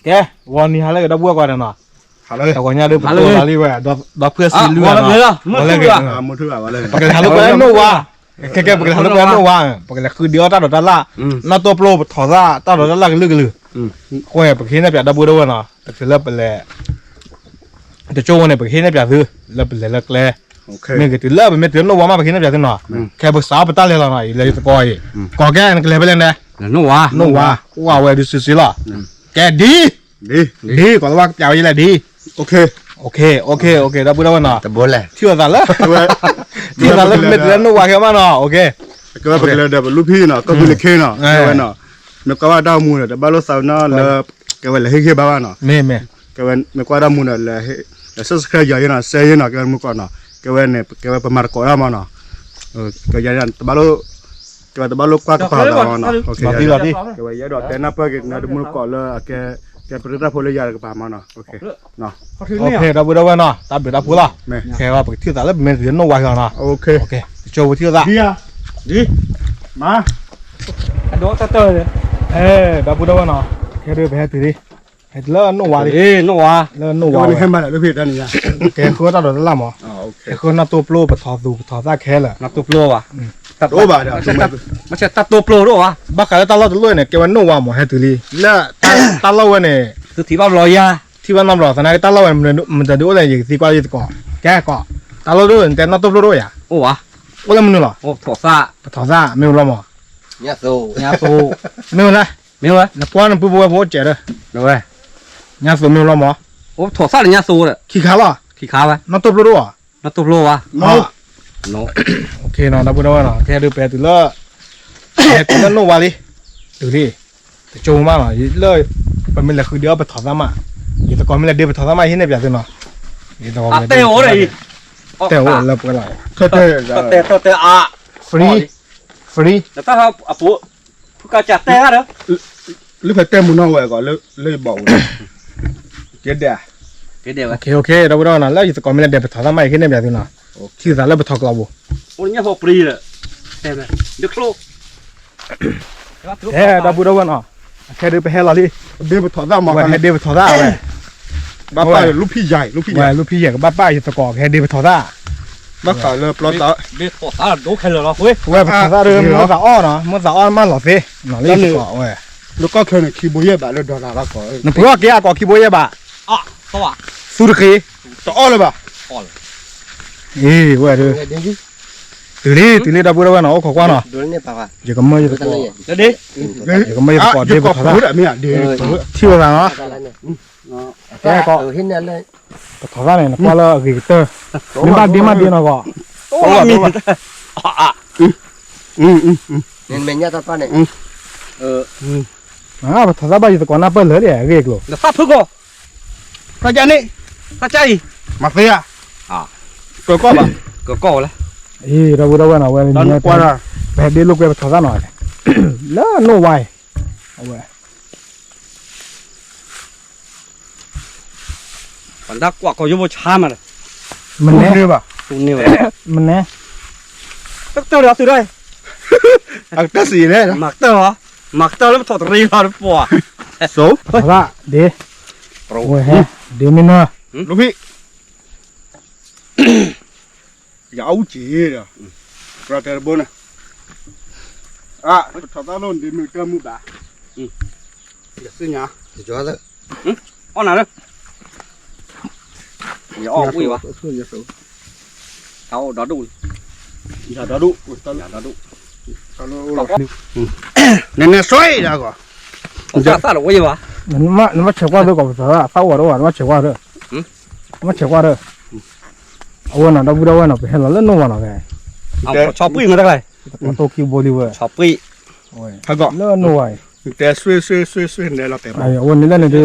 ကဲ, ဂီၤနံၤဟါလၢအဂ့ၤ ဒီပုၢ်ဝဲၢ်ကိးဂၤဒဲးနီၤ, တဂီၤညါဒုး ပကိးလီၤလံဝဲ, ဒီဖုစံလွံၢ်နီၤ, ပကလဲၤဟးလိာ်ကွဲလၢနိၣ်ဝါ, ခဲကဲ ပကလဲၤဟးလိာ်ကွဲလၢနိၣ်ဝါ, ပကလဲၤဃုဒံးအီၣ်တၢ်ဒိးတၢ်လၣ်, နီၣ်တိၢ်ပျိပထီၣ်သၣ် တၢ်ဒိးတၢ်လၣ်ကလုာ်ကလုာ်, အဃိ ပကဟ့ၣ်နဲၣ်ပၠးဒီပုၢ်ဒီဝဲၢ်နီၤ, တချုးလၢပလဲၤ တကၠိဝဲန့ၣ် ပကဟ့ၣ်နဲၣ်ပၠးသု လၢပလဲၤလၢကျဲ, မ့ၢ်ဂ့ၤတုၤလၢပမ့ၢ်တုၤလၢနိၣ်ဝါမး ပကဟ့ၣ်နဲၣ်ပၠးသုနီၤ, ခဲပကစးထီၣ်ပတၢ်လဲၤလီၤနီၤ, အံၤလၢယသကိးအံၤ, ကီးကဲ နကလဲၤဖဲလဲၣ်န့ၣ်, နိၣ်ဝါ, အိၣ်ဝဲဒုးစုာ်စုာ်လီၤ, ကဲဒ်, ဒ်, ကိးလၢဝါကပၠးဝဲယလဲၣ်ဒ်, ဒီပုၢ်ဒီဝဲၢ်နီၤ, ထံၣ်လိာ်သးလၢ, ထံၣ်လိာ်သးလၢပမ့ၢ်တုၤလၢနိၣ်ဝါခဲမးနီၤ, ကဲဝဲပကလဲၤဒီးပလူၢ်ဖံနီၤ ကီၢ်သူလ့ၤခ့နီၤ, ဝဲနီၤ, မ့ၢ်ကွၢ်ဘၣ်တၢ်မူဒီး တဘၣ်လိာ်သးနီၤလၢ, ကဲဝဲလဲၤဟ့ၣ်ဂံၢ်ဘါဘၣ်နီၤ, မ့ၢ်, ကဲဝဲမ့ၢ်ကွၢ်တၢ်မူဒီး လဲၤ subscribe ယၤယဲနီၤ share ယဲနီၤ ကဲဝဲမုၢ်ကီးနီၤ, ကဲဝဲန့ၣ် ကဲဝဲပမၤသကိးတၢ်မးနီၤ, တဘၣ်လိာ်, ကဲဝဲတဘၣ်လိာ်ကွၢ်ကပၤသးနီၤ, ကဲဝဲယအဲၣ်ဒိးတဲနၢ်ပၢၢ်က့ၤနၤတမူတကိးလၢအကဲ, ကဲပရ့တၢ်ဖိလၢယၤတကပၤမးနီၤ, ဒီပုၢ်ဒီဝဲၢ်နီၤ တၢ်ဘျုးတၢ်ဖှိၣ်လီၤ, ခဲအံၤပကထံၣ်လိာ်သးလၢပမ့ၢ်တုၤလၢနိၣ်ဝါဂ့ၤနီၤ, ကၠိပကထံၣ်လိာ်သး, ဒီပုၢ်ဒီဝဲၢ်နီၤ, ခဲဒုးပဟဲတုၤလံ, ဟဲတုၤလၢနိၣ်ဝါလံ, လၢနိၣ်ဝါ, ကဲဃုတၢ်ဒိးတၢ်လၣ်မး, ကဲဃုနီၣ်တိၢ်ပျိပထီၣ်သူၣ်ပထီၣ်သၣ်ခဲလၢာ်, နီၣ်တိၢ်ပျိဘၣ်, မ့ၢ်ဆဲးတၢ်တိၢ်ပျိတအိၣ်ဘၣ်, ဘၣ်ဃးလၢတၢ်လီၢ်တလီၢ်န့ၣ် ကဲဝဲနိၣ်ဝါမး ဟဲတုၤလံ, လၢတၢ်လီၢ်ဝဲန့ၣ်, ထံၣ်ဘၣ်နီတဘျီ, သနာ်က့တၢ်လီၢ်ဝဲန့ၣ် မတၤဒုးအိၣ်လဲၣ် ယကသံကွၢ်လၢယသကိး, ကဲကီး, တၢ်လီၢ်ဒုး နတဲနီၣ်တိၢ်ပျိတအိၣ်ဧါ, အိၣ်လၢမနုၤလီၤ, ပထီၣ်သၣ်, မ့ၢ်လီၤမး, မ့ၢ်ဝဲလဲၣ်, နကွၢ်နပုၢ်ပဝဲၢ်ဖိအိၣ်စဲးဒီး, ညါသိးမ့ၢ်လီၤမး, ပထီၣ်သၣ်ဒီးညါသိးဒီး, ခံခါလီၤ, ခံခါဝဲ, နီၣ်တိၢ်ပျိတအိၣ်ဧါ, နီၣ်တိၢ်ပျိဘၣ်, ဒီပုၢ်ဒီဝဲၢ်နီၤ ခဲဒုးပဟဲတုၤလၢ, ဟဲတုၤလၢနိၣ်ဝါလံ, တုၤလံ, တကၠိမးနီၤ, လၢ, ပမ့ၢ်လဲၤဃုဒံးအီၣ်ပထီၣ်သၣ်မး, ယသကိးမ့ၢ်လဲၤဒ့ပထီၣ်သၣ်မး ယဟ့ၣ်နဲၣ်ပၠးသုနီၤ, ယသကိး, တဲအိၣ်လၢပှဲၤလီၤ, တဲအိၣ်လၢပှဲၤလီၤ, တဲတဲ, free, နတၢ်အပူၤ, ဖုကၢ်ကၢ်တဲဒီး, လၢဖဲတဲမုၢ်နီၢ်ဝဲကီး လၢယဘီၣ်ဝဲ, ကဲဒဲး, ဒီပုၢ်ဒီဝဲၢ်နီၤ လၢယသကိးမ့ၢ်လဲၤဒ့ပထီၣ်သၣ်မး ယဟ့ၣ်နဲၣ်ပၠးသုနီၤ, ထံၣ်သးလၢပထီၣ်ကျီပူၤ, ဒီပုၢ်ဒီဝဲၢ်နီၤ, ခဲဒုးပဟဲလီၤလံ, ဝဲဟဲဒ့ပထီၣ်သၣ်ဝဲ, ဘၣ်ပၢ်လူဖံယဲၢ်, လူဖံယဲၢ်ကဘၣ်ပၢ်ယသကိး ကဟဲဒ့ပထီၣ်သၣ်, ဘၣ်ဃးလၢပျီသး, ဝဲပထီၣ်သၣ်ဒီး မ့ၢ်သးအီၣ်နီၤ, မ့ၢ်သးအီၣ်မးလီၤသ့, လၢယသကိးဝဲ, လၢကီၢ်ချၢန့ၣ် ခံဘိယဲၢ်ဘးလၢဒီးနၤဘၣ်ကီး, နပှ့ၤအီၣ်က့ၤအကီးခံဘိယဲၢ်ဘး, သူတဃ့, တအီၣ်လၢၤဘၣ်, အ့ ဝဲ, တုၤလံ တုၤလံ ဒီပုၢ်ဒီဝဲၢ်နီၤ အိၣ်ခိးကွၢ်နီၤ, ယကမၢယသကိး, ယကမၢယသကိးဒ့ပထီၣ်သၣ်, ထံၣ်လိာ်သးနီၤ, ကီး, ပထီၣ်သၣ်န့ၣ် နကွၢ်လၢအဂ့ၤကတၢၢ်, မ့ၢ်ဘၣ်ဒ့မးဒ့နီၤကီး, ပထီၣ်သၣ်ဘၣ်ယသကိးနၢ်ပၢၢ်လၢာ်လံ အဂ့ၢ်အကျိၤ, သၣ်ဖုကီး, သၣ်ကၢ်န့ၣ်, သၣ်ကၢ်အံၤ, မၤသ့ဧါ, ကကီၢ်ဘၣ်, ကကီၢ်ဝဲလၢ, အ့ ဒီပုၢ်ဒီဝဲၢ်နီၤ ဝဲ, ပဟဲဒ့လိာ်ကွဲပထီၣ်သၣ်နီၤ, လၢနိၣ်ဝါအံၤ, အဝဲ ပှၤဒၣ်ကွၢ်ကီးယိဖိဆါမးဒီး, မနဲ, မနဲ, တကတၢၢ်ဒီးသုဒီး, အကတၢၢ်စံးလဲၣ်, မၤကတၢၢ်လီၤ, မၤကတၢၢ်လၢပထီၣ်တရံးလီၤတပှၤ, ပထီၣ်သၣ်ဒ့, ဝဲဟဲ, ဒ့မ့ၢ်နၢ်, လူဖံ ယအူက့ၤဒီး, ကြၢးတဲတဘိန့ၣ်, အါ, ပထီၣ်သၣ်လိၣ်ဒ့မ့ၢ်ကတၢၢ်မုၢ်ဘၣ်, ယသ့ၣ်ညါ, အီၣ်နၤလၢ, ယအီၣ်ဝံၣ်ဘၣ်, တၢ်အိၣ်ဒီဒူၣ်, ယၤဒီဒူၣ်, ယၤဒီဒူၣ်, နနဲၣ်စွဲဒၣ်ကီး, သၣ်သၣ်တဝံၣ်ဘၣ်, နမ့ၢ်ဆဲးကွၢ်သၢကီးပသၣ်သၣ်အိၣ်ဘၣ်တအိၣ်ဘၣ် နမ့ၢ်ဆဲးကွၢ်သၢ, နမ့ၢ်ဆဲးကွၢ်သၢ အဝဲနီၤ ဒီပုၢ်ဒီဝဲၢ်နီၤ ပဟဲလီၤလၢနိၣ်ဝါနီၤ ဆီပှံၢ်မတဂၤ, ဆီပှံၢ်ဘိလံဝဲ, ဆီပှံၢ်, လၢနိၣ်ဝါအံၤ, တဲဆွ့ဆွ့ဆွ့ဆွ့န့ၣ်လီၤတဲာ်ဘၣ်, အဝဲန့ၣ်လၢနတ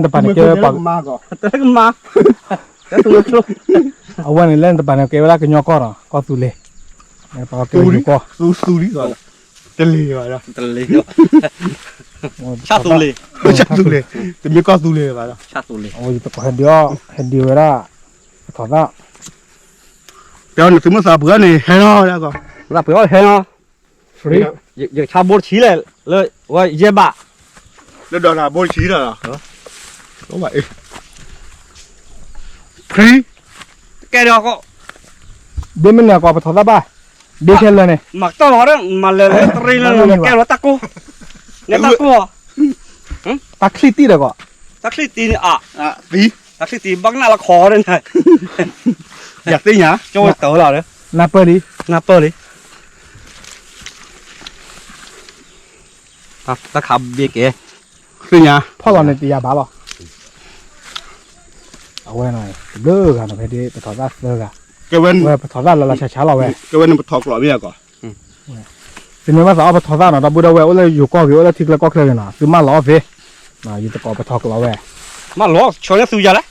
ပာ်န့ၣ်ကဲဝဲဒၣ်ကညီကီၢ်နီၤ, အဝဲန့ၣ်လၢနတပာ်န့ၣ်ကဲဝဲဒၣ်ကညီကီၢ်နီၤ ကီၢ်သူလ့ၤ, တလ့ၤဘၣ်, တလ့ၤ, ဆၣ်သူလ့ၤ, ဆၣ်သူလ့ၤ, တမ့ၢ်ကီၢ်သူလ့ၤဘၣ်, ဆၣ်သူလ့ၤ, အဝဲယတကိးဟဲဒ့အီၣ် ဟဲဒ့ဝဲဒၣ် ပထီၣ်သၣ် တဲအီၤန့ၣ် သုမ့ၢ်သးပှ့ၤအီၣ်န့ၣ် ဟဲလီၤ, သးပှ့ၤအီၣ်ဟဲလီၤ, ယကဆါဘိတဆံလဲၣ် လၢဝဲယဲၢ်ဘး, လၢဒီးတၢ်ဘိတဆံဒီး, ဖံ, ကဲဒီးကီး, ဒ့မ့ၢ်နၢၤကီး ပထီၣ်သၣ်ဘၣ်, ဒ့ခဲလၢာ်န့ၣ်, မၤကတီၢ်လီၤဒီး မၤလၢာ်လၢတရံလၢနကဲလီၤတၢ်ကိၢ်, နတၢ်ကိၢ်, တၢ်ချံၣ်တံၢ်ဒီးကီး, တၢ်ချံၣ်တံၢ်န့ၣ်အ, တၢ်ချံၣ်တံၢ်ဘၣ်ကနၣ်လီၤခီဒီး, ယသ့ၣ်ညါ, ကၠီဝဲတၢ်လီၤဒီး, နၢ်ပၢၢ်လံ, နၢ်ပၢၢ်လံ. တၢ်ခးဘ့ကဲ, သ့ၣ်ညါ, ဖီၣ်လီၤန့ၣ်တယၤဘၣ်လီၤ. အဝဲန့ၣ် တဘျုးဂၤန့ၣ် ဖဲဒ့ပထီၣ်သၣ်သၢဂၤ, ဝဲပထီၣ်သၣ်လၢလၢဆါဆါလီၤဝဲ, ကဲဝဲန့ၣ်ပထီၣ်ကျိးမ့ၢ်အကီး, သုမ့ၢ်ဘၣ်သးအီၣ်ပထီၣ်သၣ်နီၤ ဒီပုၢ်ဒီဝဲၢ်အိၣ်လၢယိၤကီၢ်ဂ့ၤ အိၣ်လၢထံကျါကီၢ်ချၢဂ့ၤနီၤ သုမၢလီၤအီၣ်သ့, ယသကိးပထီၣ်ကျိးဝဲ, မၢလီၤဆိန့ၣ်သူယၤလဲၣ်,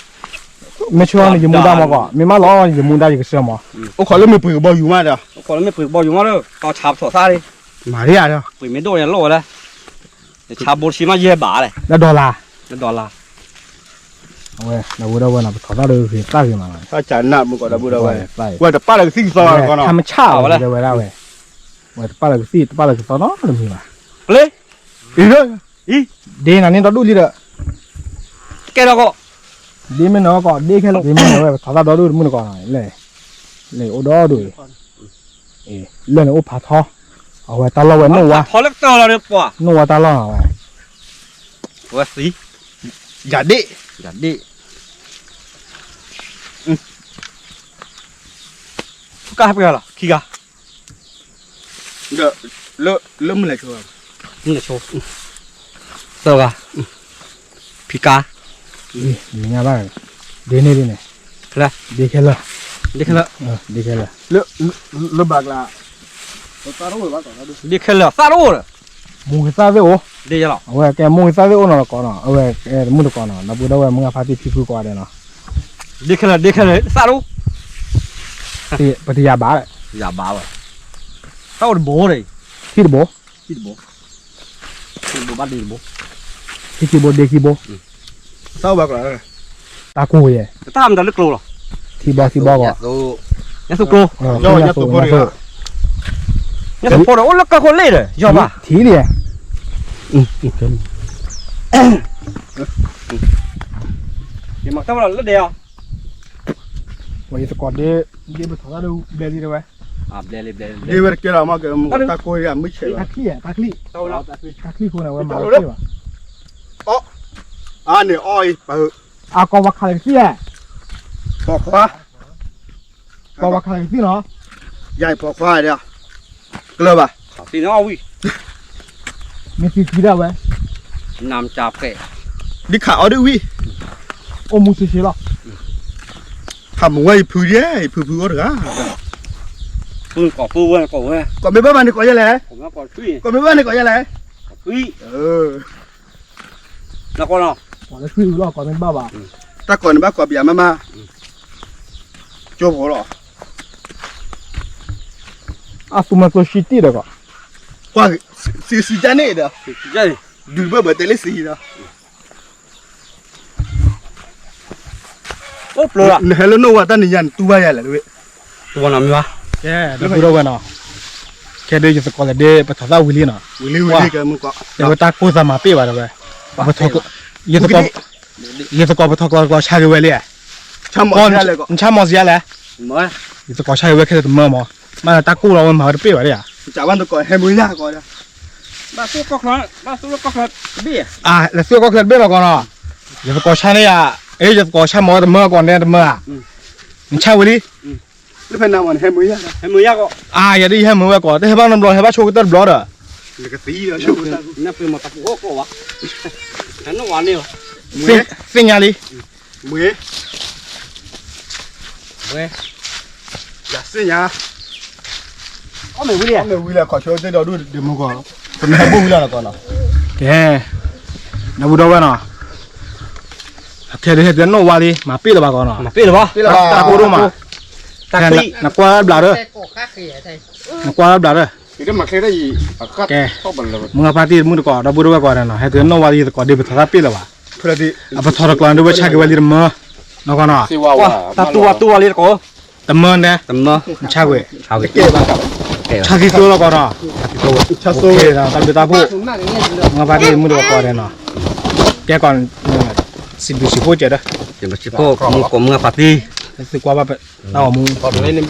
မ့ၢ်ဆိန့ၣ် ယမူဒါမၢ်ကီး မ့ၢ်မၢလီၤအီၣ်ယမူဒါယကစၢ်မၢ်, အိၣ်ခိးလၢမ့ၢ်ပှ့ၤကဘီယူၤမးဒီး, အိၣ်ခိးလၢမ့ၢ်ပှ့ၤကဘီယူၤမးဒီး ကီၢ်ဆါပထီၣ်သၣ်လံ, မၤရံဧါဒီး, ပှ့ၤမ့ၢ်ဒိၣ်န့ၣ်လိၣ်ဝဲလၢ ဆါဘိတဆံမးယဲၢ်ဘးလဲၣ်, လၢ dollar, လၢ dollar, အဝဲ ဒီပုၢ်ဒီဝဲၢ်နီၤ ပထီၣ်သၣ်ဒီးဂ့ၤသၣ်ဂ့ၤမးနီၤ, တၢ်ကနၣ်မုၢ်ကီးဒီပုၢ်ဒီဝဲၢ်, ဝဲတပာ်လၢကသံၣ်ကသီလီၤကီးနီၤ, ဝဲတပာ်လၢကသံၣ်တပာ်လၢကသီနီတမံၤဘၣ်, ဒ့နၤန့ၣ်ဒီဒူၣ်လံဒီး, ကဲဒီးကီး, ဒ့မ့ၢ်နၢၤကီး ဒ့ခဲလၢာ် ဒ့မ့ၢ်နၢၤဝဲ ပထီၣ်သၣ်ဒီဒူၣ်တမုၢ်နကီးနီၤ, လဲၣ်, လဲၣ်အိၣ်ဒီဒူၣ်အံၤ လၢန့ၣ်အိၣ်ဖးထီ, အဝဲတၢ်လီၢ်ဝဲနိၣ်ဝါ, နိၣ်ဝါတၢ်လီၢ်နီၤဝဲ, ဝဲသံ, ယၤဒ့ၣ်, ယၤဒ့ၣ်, ကၢ်ဟဲပှဲၤဂၤလီၤ ခံဂၤ, လၢမုၢ်လဲၤဆိ, မုၢ်လဲၤဆိ, သၢဂၤ, ဖံကါ, မ့ၢ်ညါဘၣ်, ဒ့န့ၣ်ဒ့န့ၣ်, ဒ့ခဲလၢာ်, ဒ့ခဲလၢာ်, ဒ့ခဲလၢာ်, လၢဘၣ်ကျါ, ဒ့ခဲလၢာ်သၣ်တအိၣ်ဒီး, မိၢ်ဂ့ၤသၣ်သ့ၣ်အိၣ်, အဝဲကဲမိၢ်ဂ့ၤသၣ်သ့ၣ်အိၣ်နီၤတကီးနီၤ အဝဲကဲတမုၢ်တကီးနီၤ ဒီပုၢ်ဒီဝဲၢ်မုၢ်ဂၤဖါတံၢ်ဖံဖုကိးဂၤဒဲးနီၤ, ဒ့ခဲလၢာ် ဒ့ခဲလၢာ်သၣ်တအိၣ်, ပတယၤဘၣ်, ယၤဘၣ်ဝဲ, သၣ်အိၣ်တဘိဒီး, ထံၣ်တဘိ ထံၣ်တဘိ, ထံၣ်တဘိဘၣ်ဒ့တဘိ, ထံၣ်ခံဘိဒ့ခံဘိ, သၣ်အိၣ်ဘၣ်ကျါ, တၢ်ကိၢ်ယဲ, တၢ်မတၤလၢကျိလီၤ, ထံဘီထံဘီဂီၢ်, ညါသူကျိ, ညါသူဖိဒီးအိၣ်လၢကီၢ်ခိၣ်လ့ၣ်ဒီး ယီၤဘၣ်, ထံလံ, ယမၤတၢ်ဝဲလီၤလၢဒဲးအီၤ, ဝဲယသကိးဒ့, ဒ့ပထီၣ်တၢ်ဒ်ဘျဲလံတဲဝဲ, ဘျဲလံဘျဲလံ, ဒ့ဝဲတကဲလီၤမ့ၢ်ကဲမ့ၢ်တၢ်ကိၢ်ယဲမုၢ်ဆဲးဘၣ်, တၢ်ချံၣ်, တၢ်ချံၣ်ခိၣ်န့ၣ် ဝဲမၤတသ့ဘၣ်, အန့ၣ်အီၣ်အံၤ, အကိးပှၤခးလၢကသံၣ်ဧါ, ပိာ်ခွါ, ကိးပှၤခးလၢကသံၣ်နီၤ, ယၤပိာ်ခွါဒီး, ကလၢဘၣ်, မ့ၢ်သံသံဒၣ်ဝဲ, နၤမတၤပဲ, ဒ်ခးအီၤဒ်ဝံၣ်, အိၣ်မူဆ့ဆ့လီၤ, ခးမုာ်ဝဲယဖုဒဲး ယဖုဖုအီၣ်တဂၤ, ကိးမ့ၢ်ဘၣ်ဘၣ်န့ၣ်ကိးယဲလဲၣ်, ကိးမ့ၢ်ဘၣ်န့ၣ်ကိးယဲလဲၣ်, လၢလီၤ, တၢ်ကိးန့ၣ်ဘၣ်ကိးပယၤမးမး, ကၠိဖိလီၤ, အသူမၤကျိၣ်စံတံၢ်ဒီးကီး, ကွၢ်, စံစံကၢ်န့ၣ်ဒီး, ဒုးဘၢဘၢတဲလၢစံဒီး, အိၣ်ပျိလီၤ, နဟဲလၢနိၣ်ဝါတၢ်နံၤညါနတူၢ်ဘၣ်ယၤလဲၣ်တဝဲ, တဝီနီၤမ့ၢ်ဘၣ်, ကဲ, ဒီပုၢ်ဒီဝဲၢ်နီၤ, ခဲဒုးယသကိးလဲၤဒ့ပထီၣ်သၣ်ဝံၤလံနီၤ, တဲဝဲတၢ်ကိၢ်သးမၤပ့ၢ်ဘၣ်တဲဝဲ, ယသကိးပထီၣ်ကျိးတကျိးဆါက့ၤဝဲလံ, နဆါမီၤစံယါလဲၣ်, ယသကိးဆါက့ၤဝဲခဲလၢာ်တမၢမး, မ့ၢ်တၢ်ကိၢ်လီၤဝဲမၤဝဲတပ့ၢ်ဘၣ်ဒ်ဧါ, လဲၤသူၣ်ကီၢ်ချၢတဘ့ၣ်လီၤကီးနီၤ, ယသကိးဆါန့ၢ်ယၤ, အ့ ယသကိးဆါမၤဝဲတမၢကီးန့ၣ်တမၢဧါ, နဆါဝံၤလံ လၢဖဲနၤမ့ၢ်နဟဲမုာ်ယါ, ဟဲမုာ်ယါကီး, အါ ယၤဒ်ယဟဲမုာ်ဝဲကီး တဟဲဘၣ်နီတဘျီ ဟဲဘၣ်ဆိကတၢၢ်တဘျီဒီး, နကသံလီၤဆိကတၢၢ်, နပှ့ၤမၤတၢ်ပူၤဟီၣ်ကီးဝဲ, ဟဲနီၣ်ဝါန့ၣ်လီၤ, သ့ၣ်ညါလံ, မ့ၢ်, ဝဲ, ယၤသ့ၣ်ညါ, အီၣ်မ့ၢ်ဝံၤလံ, အီၣ်မ့ၢ်ဝံၤလံ ခီၣ်ဆိသ့ၣ်ဒီးဒိၣ်ဒ့မုၢ်ကီး, ပမ့ၢ်ဟဲဘိၣ်ဝံၤလီၤနီၢ်ကီးနီၤ, ကဲ, ဒီပုၢ်ဒီဝဲၢ်နီၤ, ခဲဒုးဟဲတုၤနီၣ်ဝါလံ မၤပ့ၢ်လၢၤဘၣ်ကီးနီၤ, မၤပ့ၢ်လၢၤဘၣ်, တၢ်ကိၢ်ဒိၣ်မး, နကွၢ်ဘျးဒီး, နကွၢ်ဘျးဒီး, ကဲ, မုၢ်ဂၤဖါတံၢ်တမုၢ်တကိး ဒီပုၢ်ဒီဝဲၢ်ကိးဂၤဒဲးနီၤ ဟဲတုၤနီၣ်ဝါလံ ယသကိးဒ့ပထီၣ်သၣ်ပ့ၢ်လၢၤဘၣ်, အပထီၣ်တကျိးန့ၣ်ဒုးဝဲဆါက့ၤဝဲလံတမၢ, နီၢ်ကီးနီၤ, တၢ်တူၢ်ဝါတူၢ်ဝါလံတကိး, တမၢန့ၣ်, နဆါကွံာ်, ဆါသံသိလီၤကီးနီၤ, တၢ်ဘျုးတၢ်ဖှိၣ်, မုၢ်ဂၤဖါတံၢ်တမုၢ်တကိးကိးဂၤဒဲးနီၤ, ကဲကီး, စံးဘျုးစံးဖှိၣ်ကဲဒီး, စံးဘျုးစံးဖှိၣ် မူကိးမုၢ်အပၢ်သံ, သုကွၢ်ဘၣ်ပတၢ်ဂီၤမူ, မၤခရံာ်အိၣ်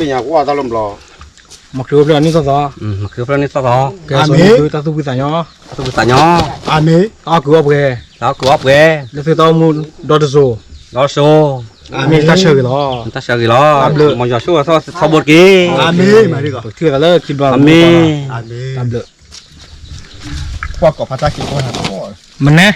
ဖျဲၣ်နံၣ်သီသီ, မၤခရံာ်အိၣ်ဖျဲၣ်နံၣ်သီသီ, ကဲ, တၢ်သူၣ်ဖှံသးညီ, တၢ်သူၣ်ဖှံသးညီ, တၢ်အီၣ်ကုာ်အီၣ်ပှဲၤ, တၢ်အီၣ်ကုာ်အီၣ်ပှဲၤ, လၢသုတၢ်အိၣ်မူဒီတစိၤ, ဒီတစိၤ, မ့ၢ်တၢ်ဆၢဂ့ၤလီၤ, တၢ်ဆၢဂ့ၤလီၤ, မ်ယွၤဆိၣ်ဂ့ၤထီဘိတက့ၢ်, ပထံၣ်လိာ်သးလၢခံဘျီ, အၤမ့ၣ်, တၢ်ဘျုး, မနဲ